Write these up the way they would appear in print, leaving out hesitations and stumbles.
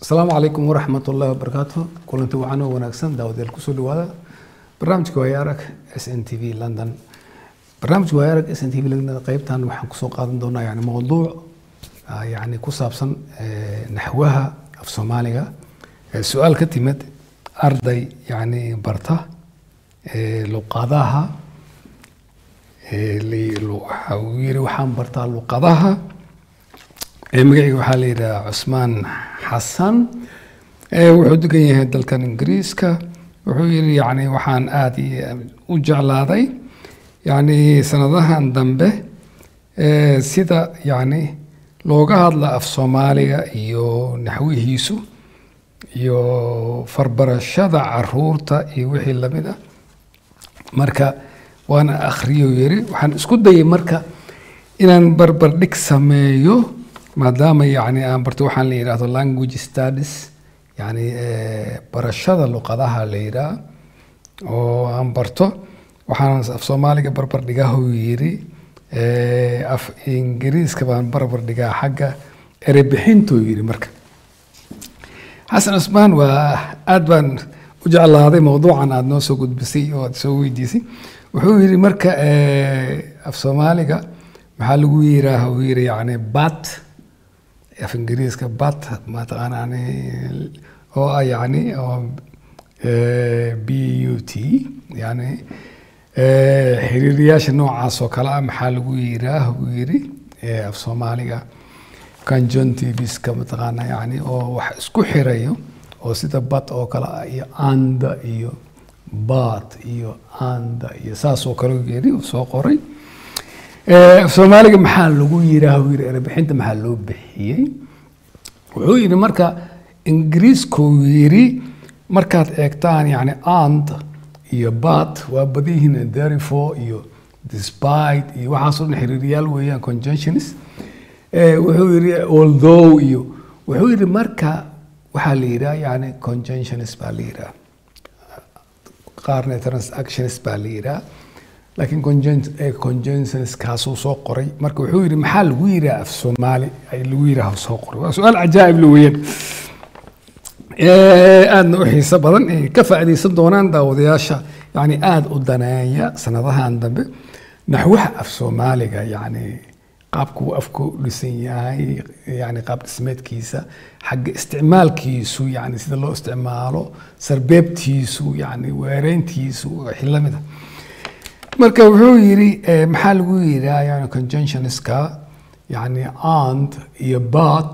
Asalaamu calaykum waraxmat ullahi wabarakaatu. Kulanti wacan oo wanaagsan, daawadayaal, kusoo dhawaada barnaamijka Waayo Arag SNTV London. Barnaamijka Waayo Arag SNTV London qeybtan waxaan kusoo qaadan doonaa yani mowduuc yani ku saabsan naxwaha af Soomaaliga. Su-aal ka timid arday yani barta luqadaha. Waxa uu yiri: "Waxaan bartaa luqadaha. Magacayga waxaa la yidhaha Cusmaan Xasan." Wuxuu degan yahay dalkan Ingiriiska. Wuxuu yidhi: "Yani waxaan aada u jeclaaday yani sanadahan dambe sida yani looga hadla af Soomaaliga iyo naxwihiisu iyo farbarashada caruurta iyo wixii lamid ah. Marka waana akhriyo," yiri, "waxaan isku dayay marka inaan barbardhig sameeyo, maadaama yani aan barto waxaan la yidhahdo language studies, yani barashada luqadaha la yidhaah oo aan barto. Waxaan af Soomaaliga barbar dhigaa," uu yiri, "af Ingiriiska baan barbar dhigaa xagga erebixintuu," yiri. Marka Xasan Cusmaan, waa aad baan u jeclaaday mawduucan aad noo soo gudbisay oo aad soo weydiisay. Wuxuu yidhi marka af Soomaaliga maxaa lagu yiraah? Uu yiri yani but, af Ingiriiska but mataqaana, yani oo ah yani oo but, yani xiriiriyaasha noocaas oo kale ah maxaa lagu yiraah? Uu yiri af Soomaaliga conjunctiveska mataqaana, yani oo wax isku xirayo oo sida but oo kale ah iyo and iyo but iyo and iyo saas oo kale," uu yiri, uu soo qoray. Af Soomaaliga maxaa lagu yiraah? Uu yiri, erebixinta maxaa loo bixiyey? Wuxuu yidhi marka Ingiriisku yidhi markaad eegtaan yani and iyo but waa badan yihiin, therefore iyo despite iyo waxaasoo dhan xiriiriyaal weeyaan, conjunctions. Wuxuu yidhi although iyo wuxuu yidhi marka waxaa la yidhaha yani conjunctions baa la yidhaha, qaarna transactions baa la yidhaha, laakiin conjunctions kaasuu soo qoray. Marka wuxuu yidhi maxaa lagu yidhaha af Soomaali ay lagu yidhaha? Soo qoray. Waa su-aal cajaa'ib la weeyaan, aadna u xiiso badan, ay ka faa'iidaysan doonaan daawadayaasha yani aada u daneeya sanadahan dambe naxwaha af Soomaaliga, yani qaabku afku u dhisan yahay, yani qaab dhismeedkiisa, xagga isticmaalkiisu, yani sida loo isticmaalo, sarbeebtiisu, yani weereyntiisu, wixii lamid ah. Marka wuxuu yidhi maxaa lagu yidhaha yani conjunctionska, yani and iyo but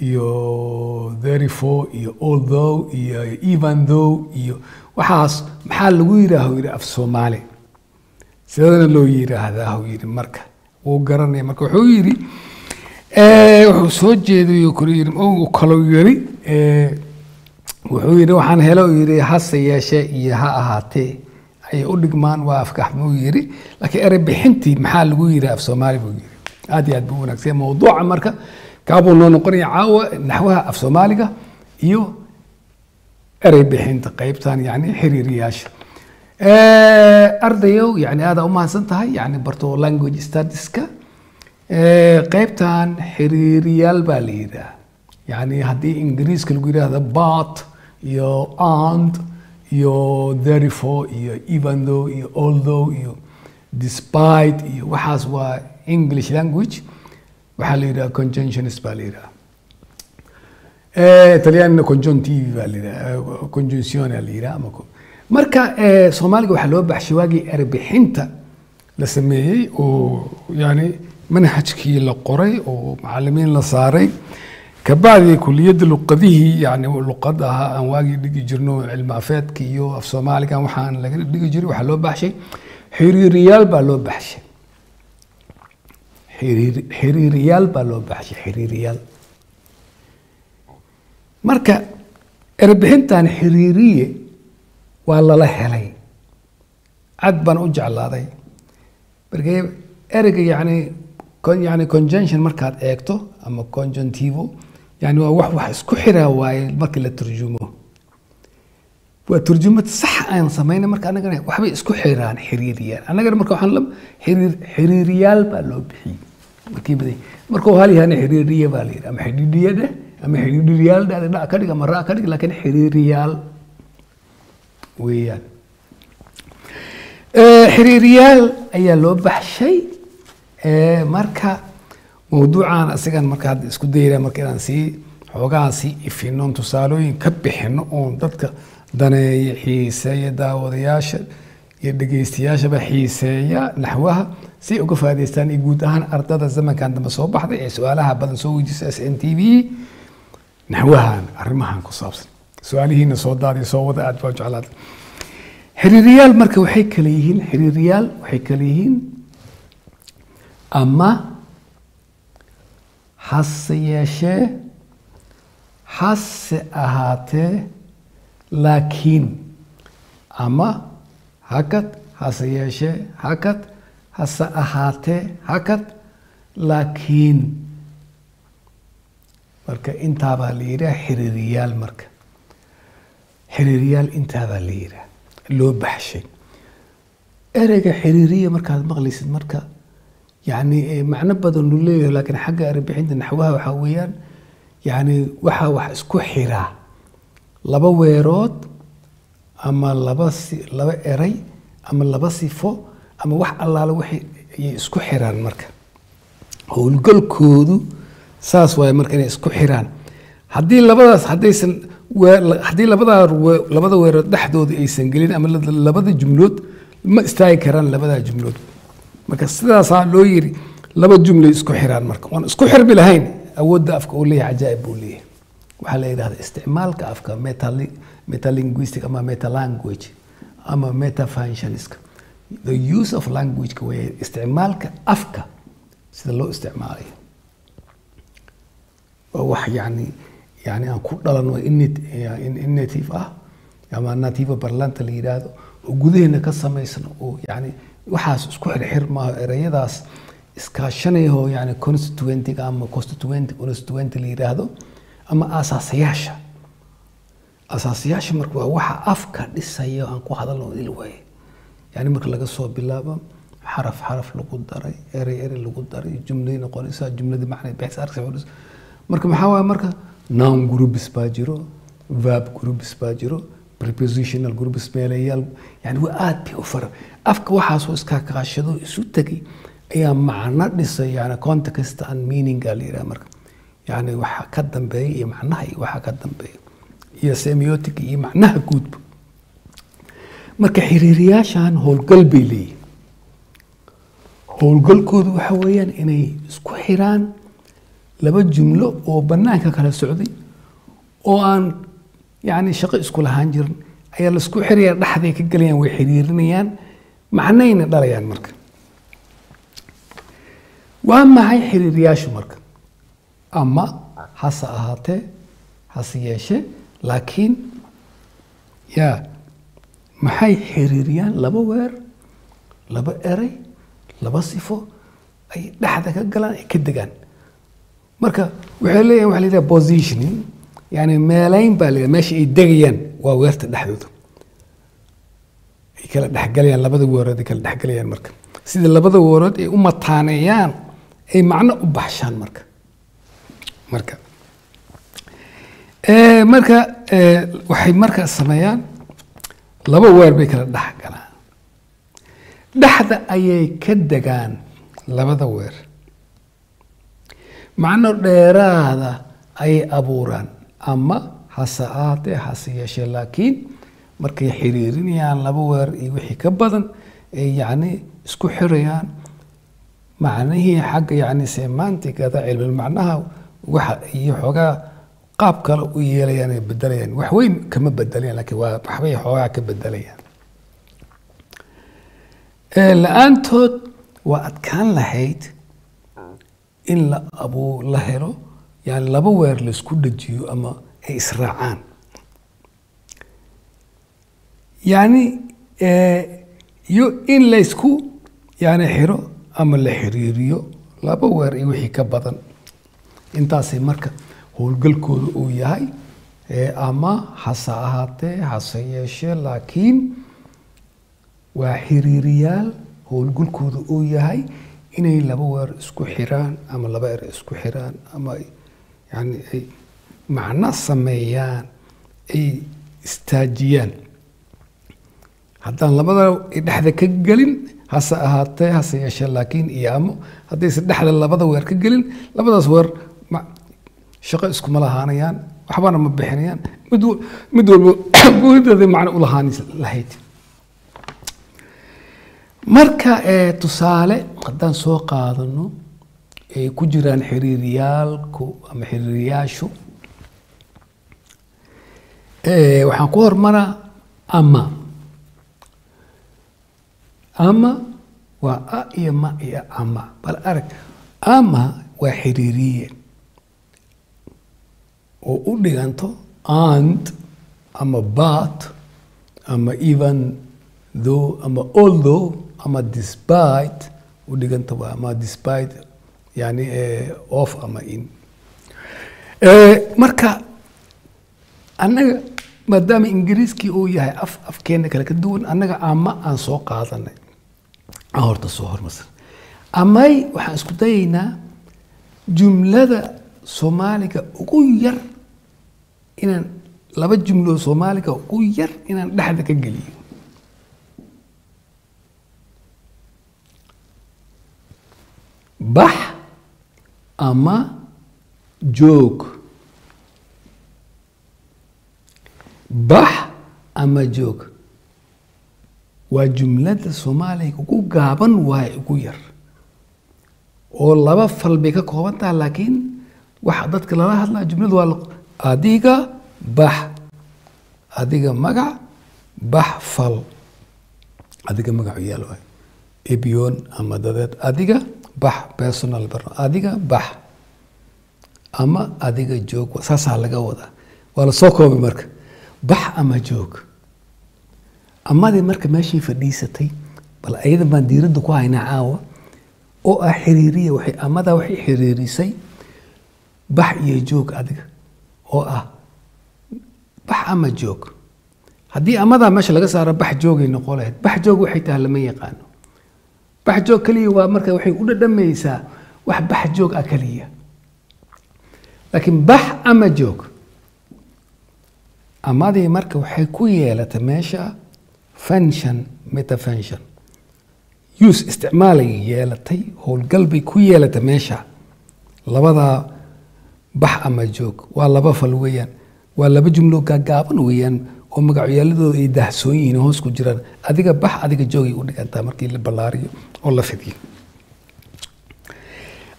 iyo therefore iyo although iyo even though iyo waxaas maxaa lagu yidhaah? Yidhi af Soomaali sidadana loo yidhaahdaa? Uu yidhi marka wuu garanaya. Marka wuxuu yidhi wuxuu soo jeedayo kale yidhi uu kaloo yidhi wuxuu yidhi waxaan helo, uu yidhi, hase yeeshee iyo ha ahaatee ayay u dhigmaan, waa afkaxmuu yidhi, laakiin erey bixintii maxaa lagu yidhi af Soomaali? Buu yidhi. Aad iyo aad buu u wanaagsan yahay mawduuca. Marka kaabuu noo noqonaya caawa, naxwaha af Soomaaliga iyo erey bixinta qaybtan yani xiriiriyaasha. Ardayow, yani aada u mahadsan tahay, yani barto language studieska. Qaybtan xiriiriyaal baa la yidhaah, yani haddii Ingiriiska lagu yidhaahdo but iyo and iyo therefore iyo even though iyo although iyo despite iyo waxaas, waa English language, waxaa la yidhaha conjunctions baa la yidhaha. Talyaanina congiuntivi baa la yidhaha, congiunzione la yidhaha ama marka Soomaaliga waxaa loo baxshay waagii erbixinta la sameeyey oo yani manhajkii la qoray oo macalimiin la saaray kabacdi kuliyadda luqadihii, yani luqadaha aan waagii dhigi jirno, cilmi afeedka iyo af Soomaaliga waxaan laga dhigi jiray, waxaa loo baxshay xiriiriyaal baa loo baxshay. Xiriiriyaal baa loo baxshay, xiriiriyaal. Marka erbixintan xiriiriye waa lala helay, cad baan u jeclaaday. Marka ereyga yani yani conjunction markaad eegto ama conjunctivo, yani waa wax wax isku xiraa waaye. Marka la turjumo, waa turjumad sax aan samayna. Marka annagana waxbay isku xiraan xiriiriyaan annagana. Marka waxaan la xiriiriyaal baa loo bixiyey markii baday. Markuu hal yahana xiriiriye baa la yidhi ama xidhiidhiyada Ama xiriiriyaal dha ka dhig ama ra ka dhig, laakiin xiriiriyaal weeyaan. Xiriiriyaal ayaa loo baxshay. Marka mawduucan asigan marka hadda isku dayna marka inaan sii xoogaan sii ifino oon tusaalooyin ka bixino oon dadka daneeya, xiiseeya, daawadayaasha iyo dhegeystayaashaba xiiseeya naxwaha si ay uga faa'iidaystaan, iyo guud ahaan ardada zamankan dambe soo baxday ee su-aalaha badan soo weydiisa SNTV naxwahan arrimahan ku saabsan. Su-aalihiina soo daadiyo, soo wada, aad baa jeclaada. Xiriiriyaal marka waxay kala yihiin, xiriiriyaal waxay kala yihiin ama, hase yeeshee, hase ahaatee, laakiin. Ama hakad, hase yeeshee, hakad, hase ahaatee, hakad, laakiin. Marka intaabaa la yidhaha xiriiriyaal. Marka xiriiriyaal intaabaa la yidhaha loo baxshay. Ereyga xiriiriya markaad maqlaysid marka yacni macno badan uu leeyahay, laakiin xagga erebixinta naxwaha waxaa weeyaan yacni waxaa wax isku xiraa laba weerood ama laba si laba eray ama laba sifo ama wax allaale wixii ayay isku xiraan. Marka howlgalkoodu saas waaye, marka inay isku xiraan. Haddii labadaas haddaysan haddii labadaa labada weerood dhexdooda aysan gelin ama labada jumlood, ma istaagi karaan labadaa jumlood. Marka sidaasaa loo yiri laba jumlay isku xiraan. Marka oon isku xirmi lahayn, awoodda afka uu leeyahay cajaa'ib buu leeyahay. Waxaa la yidhahda isticmaalka afka metalinguistic ama metalanguage ama metafunctionska, the use of language ka weeye, isticmaalka afka sida loo isticmaalayo. Waa wax yani aan ku dhalano innative ah ama nativa parlante la yidhaahdo oo gudaheena ka samaysan oo yani waxaas isku xirxir maaho, ereyadaas iskaashanayahoo yani constituentiga ama constituent la yidhaahdo ama aasaasayaasha. Asaasayaasha marka waa waxa afka dhisaya aan ku hadalno il waaye. Yani marka laga soo bilaabo xaraf xaraf lagu daray, erey erey lagu daray, jumlay noqonaysaa, jumladii macnay bixis arkaysa. Marka maxaa waaye? Marka noun groups baa jiro, verb groups baa jiro, prepositional groups, meelayaal, yani waa aad bay u fara. Afka waxaasoo iska kaashado isu tegay ayaa macno dhisay, yani context and meaning la yidhaha. Marka yani waxa ka dambeeya iyo macnaha iyo waxa ka dambeeya iyo semiotic iyo macnaha guudba. Marka xiriiriyaashan howlgal bay leeyihin. Howlgalkoodu waxa weeyaan inay isku xiraan laba jumlo oo banaanka kala socday oo aan yani shaqo isku lahaan jirin ayaa laisku xiraya, dhexday ka gelayaan, way xiriirinayaan, macnayna dhalayaan. Marka waa maxay xiriiriyaashu? Marka ama, hase ahaatee, hase yeeshee, laakiin ya maxay xiriiriyaan? Laba weer, laba erey, laba sifo ay dhexda ka galaan, ay ka degaan. Marka waxay leeyihin waxa la yidhaha positioning, yani meelayn baa la yidhaha. Meesha ay degayaan waa weerta dhexdooda ay kala dhexgalayaan, labada weerood ay kala dhexgalayaan. Marka sida labada weerood ay u mataaneeyaan ay macno u baxshaan. Marka waxay marka sameeyaan laba weer bay kala dhex galaan, dhexda ayay ka degaan labada weer, macno dheeraada ayay abuuraan. Ama, hase ahaatee, hase yeeshee, laakiin markay xiriirinayaan laba weer iyo wixii ka badan ay yacni isku xirayaan macnihii xagga yacni semanticada, cilmi macnaha waxa iyo xoogaa qaab kale u yeelayaan, ay bedelayaan. Wax weyn kama bedelayaan, laakiin waa waxbay xoogaa ka bedelayaan. La-aantood waa adkaan lahayd in la abu la helo yani laba weer la isku dhajiyo ama ay israacaan. Yani iyo in la isku yani xiro ama la xiriiriyo laba weer iyo wixii ka badan. Intaasay marka howlgalkooda uu yahay. Ama, hase ahaatee, hase yeeshee, laakiin waa xiriiriyaal howlgalkooda uu yahay inay laba weer isku xiraan ama laba ere isku xiraan ama yani ay macno sameeyaan ay istaajiyaan. Haddaan labada dhexda ka gelin, hase ahaatee, hase yeeshee, laakiin iyo amo, haddaysan dhexda labada weer ka gelin, labadaas weer shaqo iskuma lahaanayaan, waxbana ma bixinayaan. Mid walba goonideeda macno u lahaan lahayd. Marka tusaale haddaan soo qaadano ay ku jiraan xiriiriyaalku ama xiriiriyaashu, waxaan ku hormaraa ama. Ama waa a iyo ma iyo ama. Bal arag, ama waa xiriiriye oo u dhiganto and ama but ama even though ama although ama despite u dhiganta waa, ama despite yani of ama in. Marka annaga maadaama Ingiriiskii uu yahay afkeena kale ka duwan, annaga ama aan soo qaadanay, aan horta soo hormarsan amay, waxaan isku dayaynaa jumlada Soomaaliga ugu yar inaan laba jumlo Soomaaliga ugu yar inaan dhexda ka geliyo. Bax ama joog, bax ama joog waa jumlada Soomaaliga ugu gaaban, waaye ugu yar oo laba fal bay ka kooban tahay, laakiin waxa dadka lala hadlaa jumladu waa adiga bax, adiga magac, bax fal, adiga magacu yaal waay ebion ama dadeed, adiga bax personal barno, adiga bax ama adiga joog, saasaa laga wadaa. Waa la soo koobay marka, bax ama joog. Amadii marka meeshii fadhiisatay, bal ayada baan diiradda ku haynaa caawa oo ah xiriiriya. Waxay amadaa waxay xiriirisay bax iyo joog, adiga oo ah bax ama joog. Haddii amadaa meesha laga saaro, bax joogay noqon lahayd. Bax joog waxay tahay lama yaqaano. Bax joog keliya waa marka waxay u dhadhamaysaa wax bax joog ah keliya, laakiin bax ama joog amadii marka waxay ku yeelatay meesha function, metafunction use, isticmaalay yeelatay, howlgal bay ku yeelatay meesha. Labadaa bax ama joog waa laba fal weeyaan, waa laba jumlo gaagaaban weeyaan oo magacyaaladooda ay dahsoon yihiin, hoos ku jiraan. Adiga bax, adiga joogay u dhigantaa markii la ballaariyo oo la fidiyo.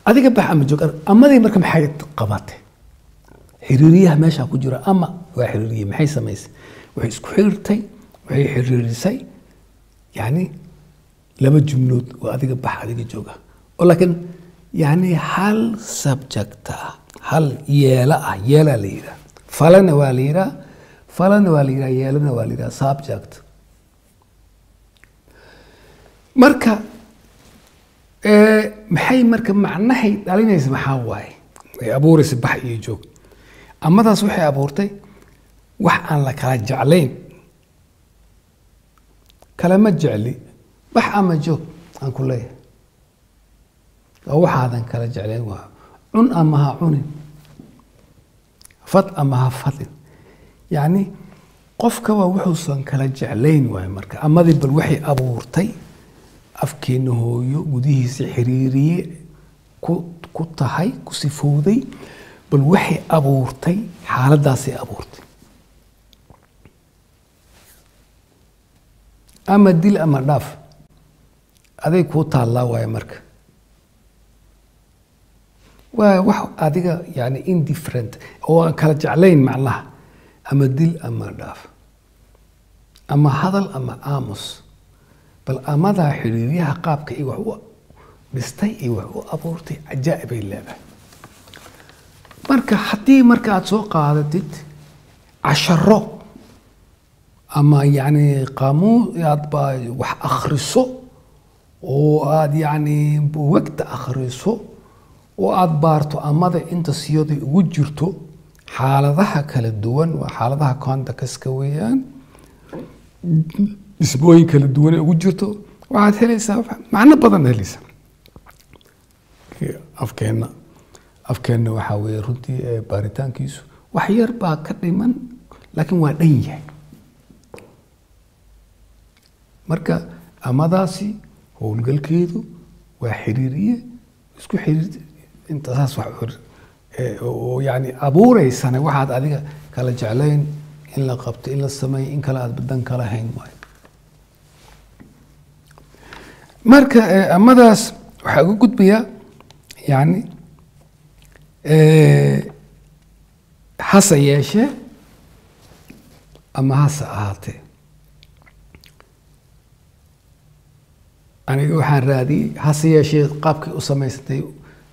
Adiga bax ama joog. Amadii marka maxay qabatay? Xiriiriyaha meesha ku jira ama waa xiriiriye. Maxay samaysay? Waxay isku xiriirtay, waxay xiriirisay yani laba jumlood oo adiga bax, adiga jooga, oo laakiin yani hal subject ah, hal yeela ah. Yeelaa la yidhaha, falana waa la yidhaha, falana waa la yidhaha, yeelana waa la yidhaha, subject. Marka maxay marka macnahay dhalinaysa? Maxaa waaye ay abuuraysa bax iyo joog? Amadaas waxay abuurtay wax aan la kala jeclayn. Kalama jecli, bax ama joog aan ku leeyahay oo waxaadan kala jeclayn waa cun ama ha cunin, fad ama ha fadin, yacni qofka waa wuxuusan kala jeclayn waay. Marka amadii bal waxay abuurtay afkeena hooyo gudihiisa xiriiriye ku tahay, ku sifowday, bal waxay abuurtay xaaladdaasay abuurtay. Ama dil ama dhaaf aday kuu taallaa waaye. Marka waa wax adiga yani indifferent oo aan kala jeclayn macnaha, ama dil ama dhaaf, ama hadal ama aamus. Bal amadaa xiriiryaha qaabka iyo wax u dhistay iyo wax u abuurtay cajaa'ib ay leedahay. Marka haddii marka aada soo qaadatid casharo ama yacni qaamuun aad ba wax akhriso oo aada yacni buugagta akhriso oo aada baarto amada inta siyaday ugu jirto xaaladaha kala duwan, waa xaaladaha contactska weeyaan, dhismooyin kala duwan ay ugu jirto, waxaad helaysaa macno badan helaysaa. Afkeenna waxaa weeye runtii baaritaankiisu Wax yar baa ka dhiman, laakiin waa dhan yahay. Marka amadaasi howlgalkeedu waa xiriiriye, isku xiriir inta saas wax oo yani abuureysana waxaad adiga kala jeclayn in la qabto, in la sameeyo, in kale aad badan kala hayn waayo. Marka amadaas waxaa uga gudbayaa yani hase yeeshee ama hase ahaatee. Aniga waxaan raadiyey hase yeeshee qaabkay u samaysatay,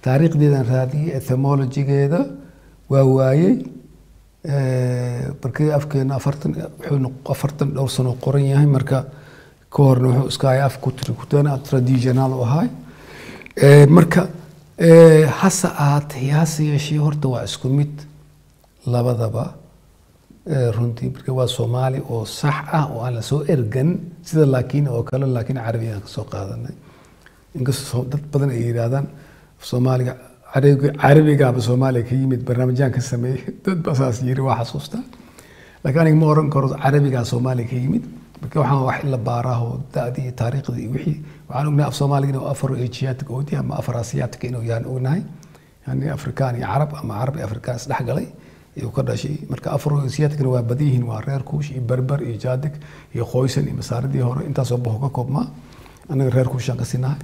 taariikhdeedan raadiyey, etymologigeeda waa waayey. Markii afkeena 40 wuxuu 40 dhowr sano qoran yahay, marka ka horna wuxuu iska ahay af kutrikutana traditional u ahay. Marka hase ahaatee, hase yeeshee horta waa isku mid labadaba runtii. Marka waa Soomaali oo sax ah oo aan lasoo ergan sida laakiin oo kale, laakiin carabigaan kasoo qaadanay, inkastoo dad badan ay yidhaahdaan Soomaaliga carabigaaba Soomaaliya ka yimid, barnaamijyaan ka sameeyey, dad baa saas yiri, waa xasuustaa. Laakiin aniga ma oran karo carabigaa Soomaaliya ka yimid. Marka waxaan wax in la baaraho da'dii iyo taariikhdii iyo wixii. Waxaan ognahay af Soomaaliga inuu afar Asiatic oo yahay ama afar Asiatic inuu yahay ognahay, yani Afrikaan iyo Carab ama Carab iyo Afrikaan isdhex galay ayuu ka dhashay. Marka afar Asiaticna waa badan yihiin, waa reer Kuush iyo Berber iyo Jaadig iyo Qoysan iyo Masaaridii hore, intaasoo boho ka koobmaa. Annaga reer Kuushaan ka sinahay.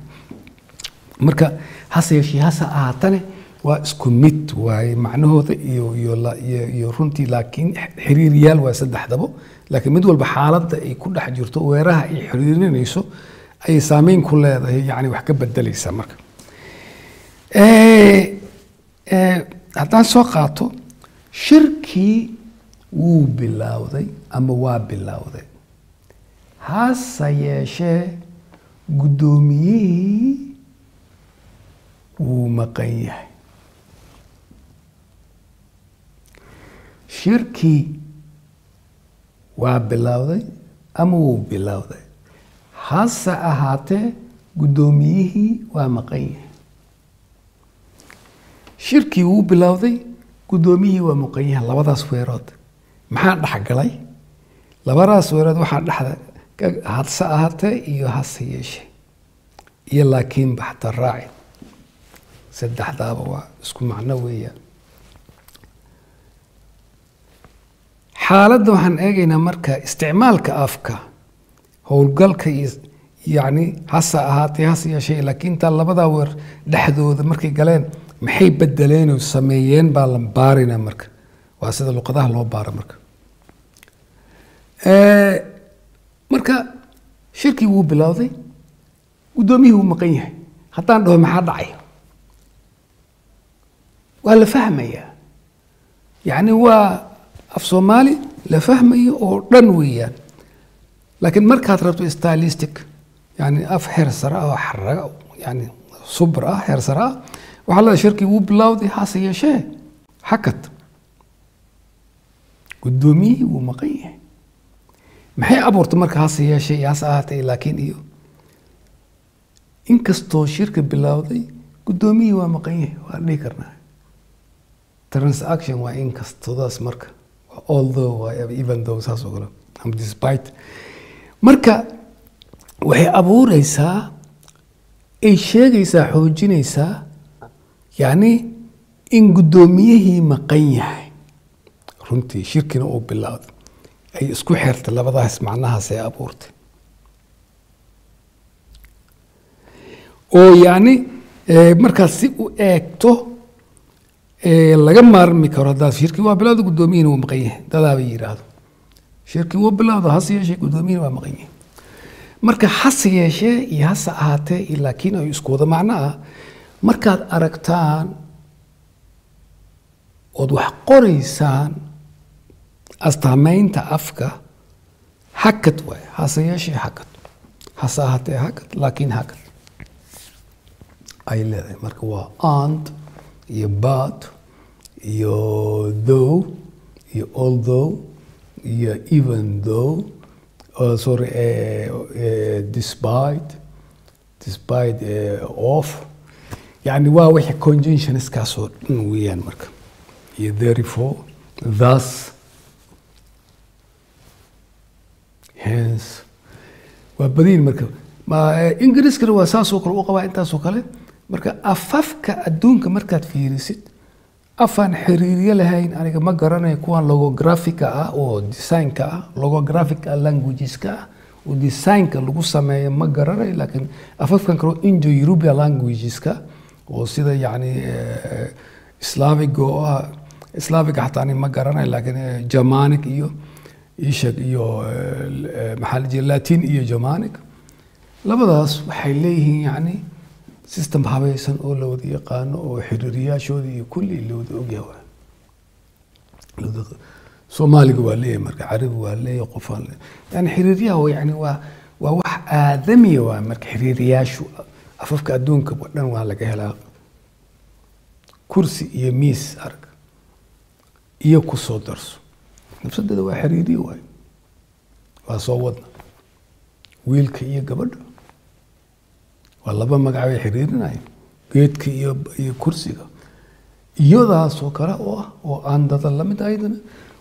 Marka hase yeeshee, hase ahaatane waa isku mid waaye macnahooda iyo runtii, laakiin xiriiriyaal waa saddexdabo, laakiin mid walba xaaladda ay ku dhex jirto, weeraha ay xiriirinayso ayay saameyn ku leedahay, yani wax ka bedelaysa. Marka haddaan soo qaato shirkii wuu bilowday ama waa bilowday, hase yeeshee guddoomiyihii wuu maqan yahay. Shirkii waa bilowday ama wuu bilowday, hase ahaatee guddoomiyihii waa maqan yahay. Shirkii wuu bilowday, guddoomiyihii waa maqan yahay. Labadaas weerood maxaa dhex galay? Labadaas weerood waxaa dhexda hase ahaatee iyo hase yeeshee iyo laakiinba xataa raaci, saddexdaaba waa isku macno weeyaan. Xaaladda waxaan eegaynaa marka isticmaalka afka, howlgalka iyo yacni hase ahaatee, hase yeeshee, laakiin intaa labadaa weer dhexdooda markay galeen maxay bedeleen oo sameeyeen baa la baaraynaa. Marka waa sida luqadaha loo baaro. Marka marka shirkii wuu bilowday, guddoomiyihii wuu maqan yahay haddaan dhaho maxaa dhacay? Waa la fahmayaa, yacni waa af Soomaali la fahmayo oo dhan weeyaan. Laakiin markaad rabto stylistic, yani af heer sare ah oo xaraga, yani subr ah, heer sare ah, waxaa leedahay shirkii wuu bilowday, hase yeeshee hakad, guddoomiyihii wuu maqan yahay. Maxay abuurtay marka hase yeeshee iyo hase ahaatee laakiin iyo inkastoo shirka bilowday guddoomiyihii waa maqan yahay? Waa dhihi karnaa transaction waa inkastoodaas, marka waa although, waa even though, saas oo kale ama despite. Marka waxay abuureysaa, ay sheegaysaa, xoojinaysaa yacni in guddoomiyihii maqan yahay runtii, shirkina uu bilowday, ay isku xirtay labadaas macnahaas ay abuurtay oo yacni markaad si u eegto laga maarmi karo. Haddaad shirkii waa bilowda, guddoomiyihina wuu maqan yahay, dadaaba yidhaahdo shirkii wuu bilowda, hase yeeshee guddoomiyihina waa maqan yahay. Marka hase yeeshee iyo hase ahaatee iyo laakiin ay isku wada macno ah markaad aragtaan ood wax qoraysaan, astaamaynta afka hakad waay: hase yeeshee hakad, hase ahaatee hakad, laakiin hakad ay leedahay. Marka waa and iyo but iyo though iyo although iyo even though, sorry, despite of, yani waa wixii conjunctionskaasoo dhan weeyaan. Marka iyo therefore Thus, hence, waa badiin. Marka ma Ingiriiskana waa saasoo kale u qabaa, intaasoo kale. Marka afafka adduunka markaad fiirisid, afaan xiriiryo lahayn aniga ma garanayo. Kuwan logographica ah oo designka ah, logographica languageska ah oo designka lagu sameeyo, ma garanayo. Laakiin afafkan kaleo Indo European languageska oo sida yacni Slavic oo ah, Slavic xataa ani ma garanayo, laakiin Germanic iyo isheg iyo maxaa la jira, Latin iyo Germanic, labadaas waxay leeyihiin yacni system habaysan oo la wada yaqaano oo xiriiriyaashooda iyo kulli la wada ogyahay. Soomaaliga waa leeyahay, marka Carabi waa leeyahay, qofaan yani xiriiryaha yani waa wax aadamiya waa. Marka xiriiriyaashu afafka adduunka oo dhan waa laga helaa. Kursi iyo miis arag iyo ku soo darso nafsadeeda waa xiriiriye waay. Waa soo wadna wiilka iyo gabadha, waa laba magac bay xiriirinaya. Geedka iyo kursiga iyadaasoo kale oo ah oo aan dada lamid ayadana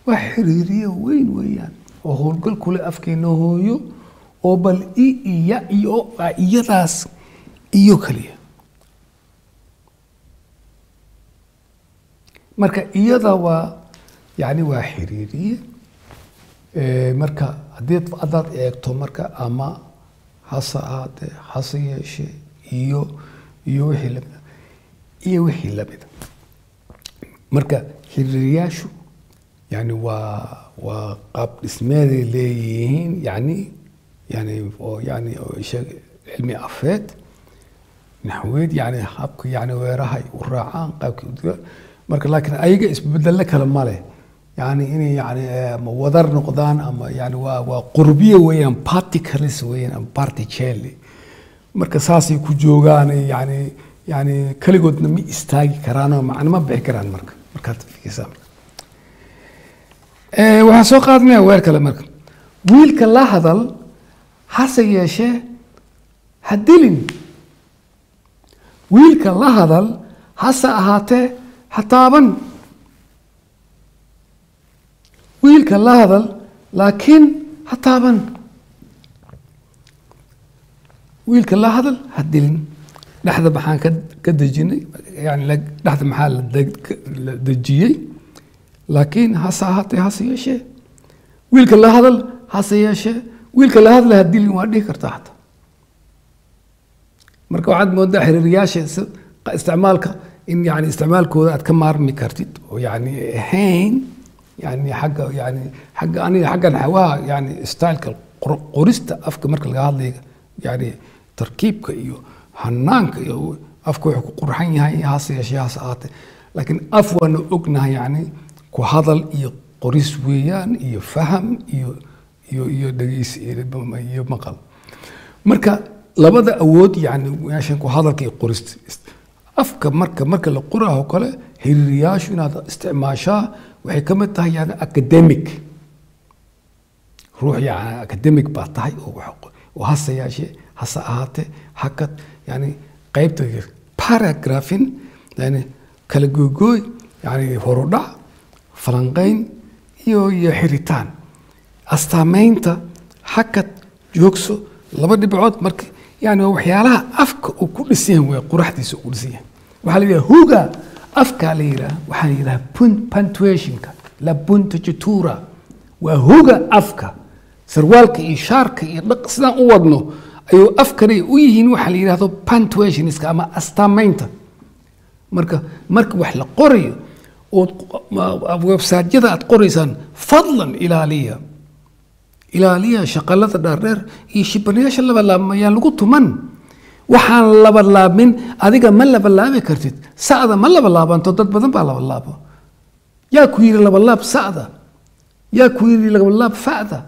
waa xiriiriye weyn weeyaan oo howlgal kule afkeena hooyo oo bal i iya iyo iyadaas iyo kaliya. Marka iyada waa yani waa xiriiriye. Marka haddii haddaad eegto marka ama hase ahaatee, hase yeeshee iyo wixii lamida iyo wixii lamida. Marka xiriiriyaashu yani waa qaab dhismeeday leeyihiin, yani oo yani oo sheeg cilmi afeed naxweed, yani habka yani weerahay u raacaan qaabkii u. Marka laakiin ayaga isbedelo kale ma leh, yani inay yani ama wadar noqdaan ama yani waa qurbiye weeyaan, particles weeyaan ama particelli. Marka saasay ku joogaan, yani keligoodna ma istaagi karaan oo macno ma bixi karaan. Marka markaad fikirsaa, marka waxaan soo qaadanaya weer kale. Marka wiilka la hadal, hase yeeshee ha dilin. Wiilka la hadal, hase ahaatee ha taaban. Wiilka la hadal, laakiin ha taaban. Wiilka la hadal, ha dilin. Dhexda maxaan ka dejinay? Yani dhexda maxaa la dejiyey? Laakiin, hase ahaatee, hase yeeshee. Wiilka la hadal, hase yeeshee. Wiilka la hadla, ha dilin waa dhihi kartaa xataa. Marka waxaad moodaa xiriiriyaasha isticmaalka in yani isticmaalkooda aad ka maarmi kartid oo yani ahayn yani xagga yani xagga aniga xagga naxwaha, yani styleka qorista afka marka laga hadlayo, yani tarkiibka iyo hanaanka iyo afka wuxuu ku qurxan yahay hase yeeshee, hase ahaatee. Laakiin af waanu ognahay, yani ku hadal iyo qoris weeyaan iyo faham iyo dhegeysi iyo maqal. Marka labada awood yani meeshan ku hadalka iyo qorista afka, marka la qoraaho kale, xiriiriyaashu inaad isticmaashaa waxay ka mid tahay yani academic ruux, yani academic baa tahay oo oo hase yeeshee, hase ahaatee, hakad, yani qaybta paragraphing, yani kala googooy, yani horudhac, falanqayn iyo xiritaan, astaameynta, hakad, joogso, laba dhibcood. Marka yani waa waxyaalaha afka uu ku dhisan yahay, way quraxdiisa uu ku dhisan yahay. Waxaa la yidhaha huga afkaa la yidhaha, waxaa la yidhaha punctuationka, la punteggiatura, waa huga afka. Sarwaalka iyo shaarka iyo dhaq sidaan u wadno ayuu afkani u yihiin waxaa la yidhahdo punctuationska ama astaameynta. Marka wax la qorayo ood website-yada aad qoraysaan, fadlan ilaaliya, ilaaliya shaqalada dhaardheer iyo shibanayaasha laba laabmayaan lagu tuman. Waxaan laba laabmin adiga ma laba laabi kartid. Sacda ma laba laabanto, dad badan baa laba laabo. Yaa ku yidhi laba laab sacda? Yaa ku yidhi laba laab facda?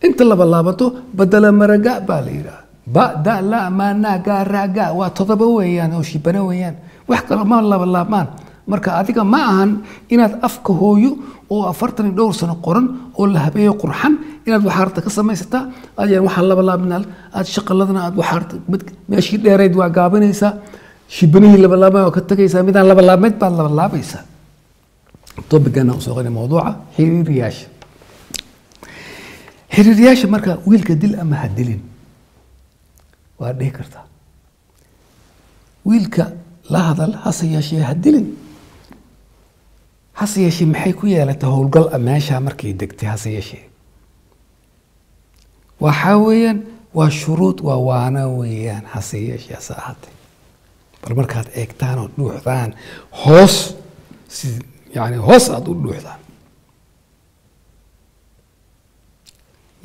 Inta laba laabato badala maraga baa la yidhaha, ba da la ma na ga ra ga, waa 7 weeyaan oo shibano weeyaan, wax kale ma laba laabmaan. Marka adiga ma ahan inaad afka hooyo oo 40 iyo dhowr sano qoran oo la habeeyo qurxan inaad waxaarta ka samaysataa ayaan waxaa laba laabnaal aad shaqaladana aad waxaarta mid meeshii dheerayd waa gaabinaysaa, shibanihii laba laabmay waa ka tagaysaa, midaan laba laabmeed baad laba laabaysaa. Topicana usoo qonay mawduuca xiriiriyaasha. Xiriiriyaasha marka wiilka dil ama ha dilin waa dhihi kartaa. Wiilka la hadal, hase yeeshee ha dilin. Hase yeeshee maxay ku yeelatay howlgal meesha markay degtay? Hase yeeshee waxaa weeyaan waa shuruud, waa waana weeyaan. Hase yeeshee, hase ahaatee, bal markaad eegtaan oo dhuuxdaan hoos, si yani hoos aada u dhuuxdaan,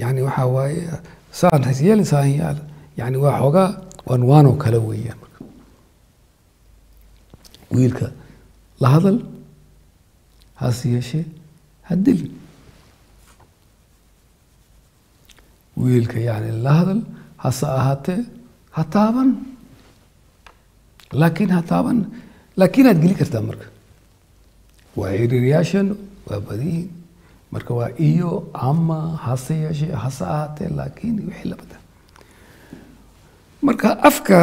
yani waxaa waaye saan has yeelin, saan yaal, yani waa xoogaa waan waanoo kale weeyaan. Marka wiilka la hadal, hase yeeshee ha dilin. Wiilka yani la hadal, hase ahaatee ha taaban, laakiin ha taaban, laakiin aad geli kartaa. Marka waa xiriiriyaashan waa badiyihin. Marka waa iyo, ama, hase yeeshee, hase ahaatee, laakiin wixii labada. Marka afka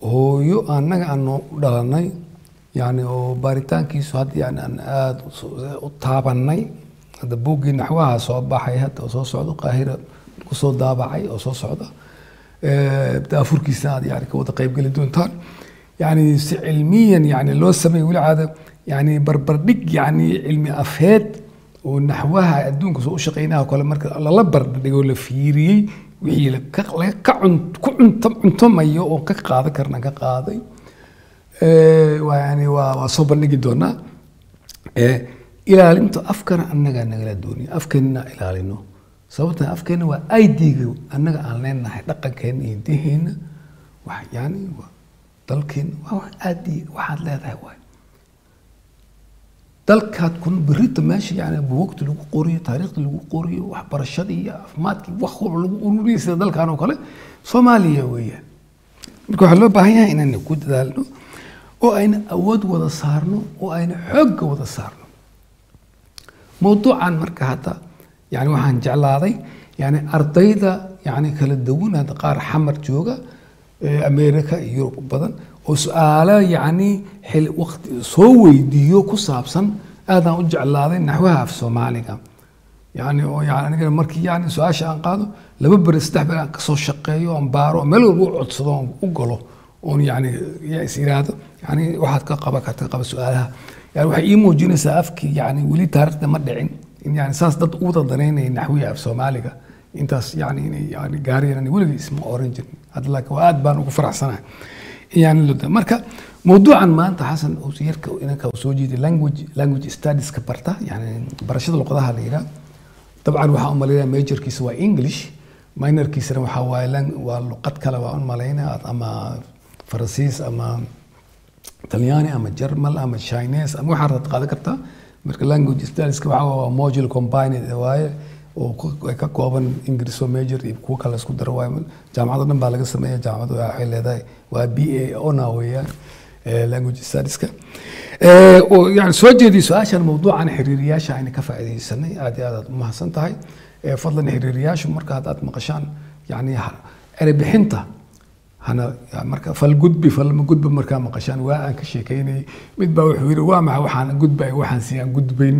hooyo annaga aanu u dhalanay, yani oo baaritaankiisu hadda yani aan aada u taabanay, hadda buuggii naxwaha soo baxay hadda oo soo socdo, Qaahira kusoo daabacay oo soo socda, daafurkiisna aad yani ka wada qaybgeli doontaan, yani si cilmiyan yani loo sameeyey, weli caada yani barbardhig yani cilmi afeed oo naxwaha adduunka soo u shaqeynaha kale marka lala barbardhigo, la fiiriyey wixii laga ka ku cuntomayo oo ka qaadan karna ka qaaday. Waa yani waa soo bandhigi doonaa. Ilaalinta afkana annagaa nagala dooniyo afkeenna ilaalino, sababta afkeena waa ID-ga annaga aan leenahay, dhaqankeena iyo diheena, wax yani waa dalkeena, waa wax aadi waxaad leedahay waay. Dalkaad kun berrita meesha yani buugta lagu qoriyo, taariikhda lagu qoriyo, waxbarashadii iyo caafimaadkii, wax walba lagu ururiyo sida dalkan oo kale Soomaaliya weeyaan. Marka waxaa loo baahan yahay inaynu ku dadaalno oo ayna awood wada saarno oo ayna xoogga wada saarno mawduucan. Marka hadda yani waxaan jeclaaday yani ardayda yani kala duwan, hadda qaar Xamar jooga, America iyo Yurub badan, oo su-aalo yani xil waqti soo weydiiyo ku saabsan, aadaan u jeclaaday naxwaha af Soomaaliga, yani oo yani anigana markii yani su-aasha aan qaado 2 beri 3 beri aan kasoo shaqeeyo, aan baaro, meel walba u codsado, oon u galo, oon yani is iraahdo yani waxaad ka qaba karta qaba su-aalaha, yani waxay ii muujinaysaa afkii yani weli taariikhda ma dhicin in yani saas dad u wada danaynaya naxwiga af Soomaaliga intaas, yani inay yani gaarayaan weligii isma oran jirin hadda, laakiin waa aad baan ugu faraxsanahay yani marka mawduucan maanta Xasan yarka inanka uu soo jeeday language studieska barta, yani barashada luqadaha la yidhaah. Dabcan waxaan u malaynaya majorkiisa waa English, minorkiisana waxaa waaye waa luqad kale waa u malaynaya, ama Faransiis ama Talyaani ama Jarmal ama Chinese ama waxaa rabta qaadan kartaa. Marka language studieska waxaa waa module combined waaye oo ka kooban English oo major iyo kuwo kale isku daro waaye. Jaamacado dhan baa laga sameeya, jaamacadu waxay leedahay waa BA ona weeyaan language studieska, oo yani soo jeediyo su-aashan mawduucan xiriiriyaasha ayna ka faa'iidaysanay. Aad iyo aad aad u mahadsan tahay. Fadlan xiriiriyaashu marka haddaad maqashaan yani erey bixinta hana marka falgudbi falma gudbi markaa maqashaan, waa aan ka sheekeynayay, mid baa wuxuu yidhi waa maxay waxaan gudbay, waxaan si aan gudbayn?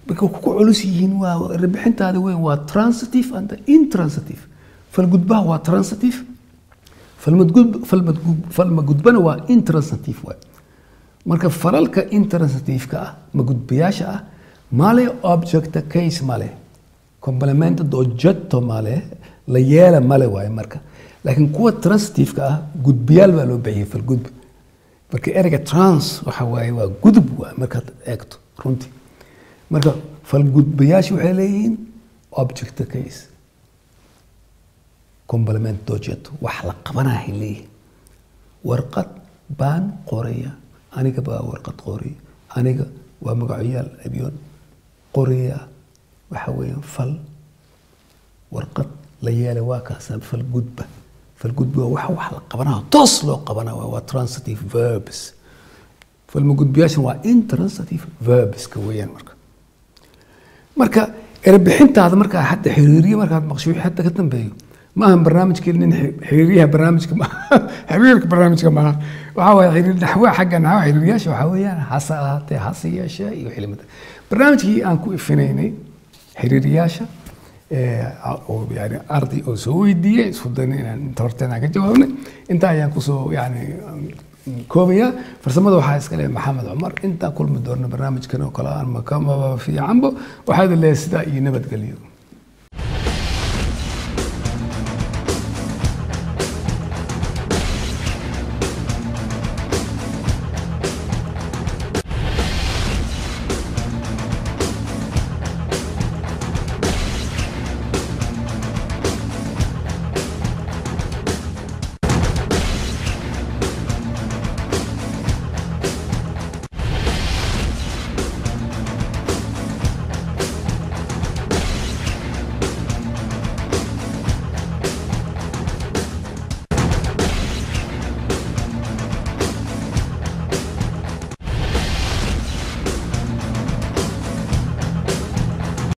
Marka ku culus yihiin waa erebixintaada weyn, waa transitive and intransitive. Falgudbaha waa transitive, falma gudbana waa intransitive waay. Marka falalka intransitive-ka ah, ma gudbayaasha ah, male object case, male complemento d'oggetto, male la yeela male waaye. Marka laakiin kuwa transitive-ka ah gudbiyaal baa loo bixiyay, falgudbi. Marka ereyga trans waxa waaye waa gudub waay markaad eegto runtii. Marka falgudbayaasha waxay leeyihiin object case, complemento d'oggetto, wax la qabanahay leeyihiin. Warqad baan qoraya, aniga baa warqad qoraya, aniga waa magacoyaal abyoon, qoraya waxa weeyaan fal, warqad la yeelay waa kaasa falgudba. Falgudba waa wax la qabanayo, toos loo qabanayo, waa transitive verbs. Falma gudbiyaashan waa intransitive verbska weeyaan. Marka erebixintaada markaa hadda xiriiriye markaad maqsho wixii hadda ka dambeeyo Ma ahan barnaamijkii nin xiriiryaha barnaamijka maaha, xiriirka barnaamijka maaha. Waxaa waaye xiriir naxwa, xagga naxwa xiriiryaasha waxaa weeyaan hase ahaatee, hase yeeshee iyo wixii lamid ah. Barnaamijkii aan ku ifinaynay xiriiryaasha oo yani arday oo soo weydiiyey, isku dayna inaan inta horta inaan ka jawaabnay, intaa ayaan kusoo yani koobaya. Farsamada waxaa iska leh Maxamed Cumar. Intaan kulmi doona barnaamijkan oo kale aan makamaba fiicanbo, waxaa idin leeyahay sidaa iyo nabadgelyo.